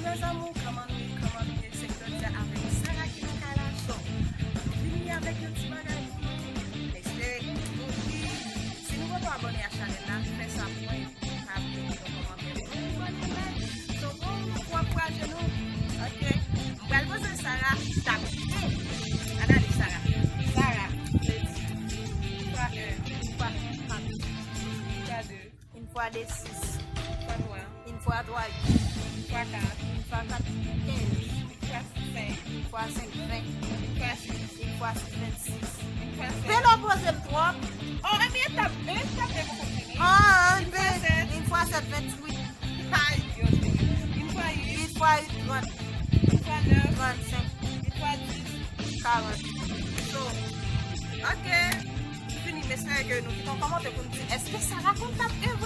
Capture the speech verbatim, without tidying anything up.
Mes amours, kòman nou ye, kòman nou ye? Se Claudia avèk Sarah ki nan kay la. So, nou vini avèk yon ti bagay pou nou. Espere nou di, si nou poko abòne a chanèl la, fè sa pou mwen, epi nou ka abòne, kite yon kòmantè pou nou, nou ban nou like. So, bon, nou pou ankouraje nou. Ok. M pral poze Sarah tap en. Analize Sarah. Sarah, se di, fwa en, fwa kat, fwa de, Une fois deux, six. Une fois trois. Une fois trois, huit. Une fois quatre. Une fois quatre, quinze. Une fois cinq. Une fois cinq, vingt. Une fois six. Une fois six, vingt-six. Une fois sept. Peno poze m twòp. Oh, ebyen, etap en, etap en poko fini. Ah, une fois sept, vingt-huit. Ay, Dios mío. Une fois huit. Une fois huit, trente. Une fois neuf. Trente-cinq. Une fois dix. Quarante. So, ok. Fini, m espere ke nou kite yon kòmantè pou n di, èske Sarah konn tap en